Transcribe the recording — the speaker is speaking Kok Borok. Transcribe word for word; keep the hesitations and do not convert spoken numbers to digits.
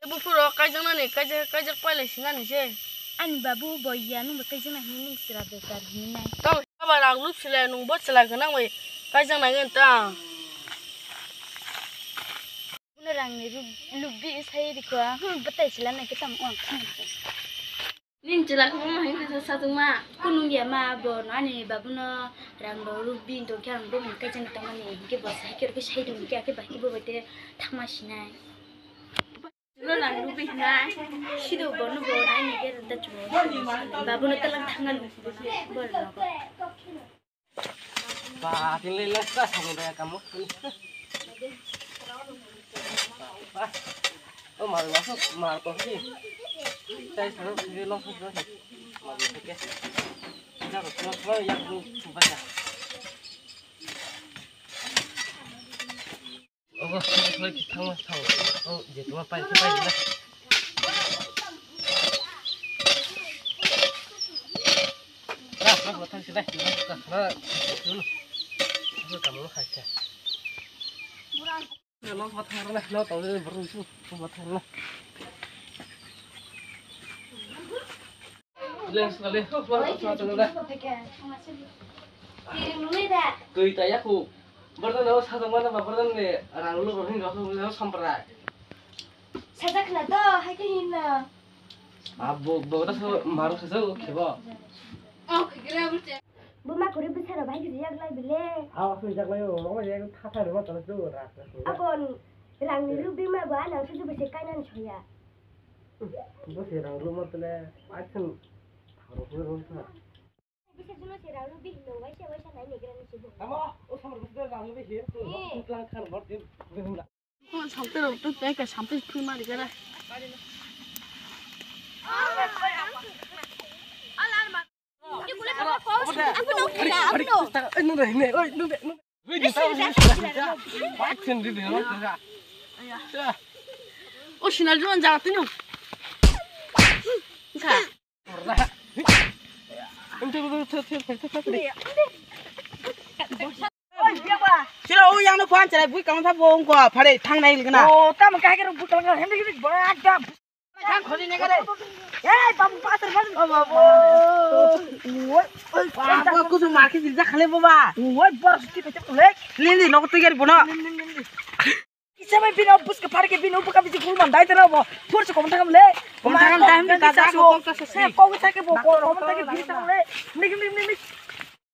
Buphuru kaijaknani, kaijak, kaijak pailai sinani se. Ani babu bo ya, nwng bo kaijakna hinwi nwng chwla bekar hinwi nai. Tamo saba rang lup silai, nwng bo chwla gwnang bai kaijaknai gwn ta. Buno rangni lup, lup di sai rikho, hmm, bwtai chwla nai khe tamo ang khna. Ning chwla khe ma hai kha sajwkma, kunung ya ma bo no ani babu no rang rw lup di tong khe ang bo mung kaijakna tongmani, hinkhe bo sai khe rw khe sai rw khe, akhe bai khe bo bai te thangma sinai. Chwla lang lubi hwnai. Sido bono bo nai ni gere da chwla. Babu no talang thanga lu. Bor no. Ba, tin le le sa sa mo da kamu. Ba. O mar ma so mar ko ki. Sai sa ro ki lo so so. Mar ma ke. Ja ro no so ya ku ba ja. Ogo, ogo, thangma, thang. O, je tuma pai, pai, pai, na. Na, na, na, thang sida, na, na, na, na, na, na, thang na. Na, na, na, thang na, na, thang na. Lens kali, oh, wah, wah, wah, wah. Twi ta yaku. Bordan no sajak mana ba, bordan ni rang lu hin rok lu samprai. Sajak na to, hai ke hin na. Abo, bo ta so maru sajak o khebo. Bo ma kuri bisa ro bai kiri yak lai bile. Aw, aku jak lai o, ro yak tha tha ro ta tu rak. Abon rang ni lu bi ma ba na su su bisa kai nan soya. Bo se rang lu ma tele, ai thun tharo ko ro ta. Bisa juno se rang lu bi no wai se wai sa nai ne gra ni se bo. Tamo, o samar bisa rang lu bi hin. Eh. Tlang khan bor din. Ko samte ro tu te ka samte phi ma ri gara. O sinal juan jaga tino. Ka. Sila o yang no kwan chalai bui kang tha bo ungko phare thang nai gana. O tamo kai kero bui kang hem de ba dam. Thang khodi ne kare. Ei babu pasar babu. O babu. Oi oi. Babu kusu marki jil ja khale baba. Oi bor sti pe chak le. Lili nok tu gari bono. Isa mai bini office ke parke bini upa kabi jikul man dai tera bo. Pur se kom thangam le. Kom thangam dai, kom thangam dai. Kom thangam dai, kom thangam dai. Kom thangam dai, kom thangam dai. Nik nik nik nik.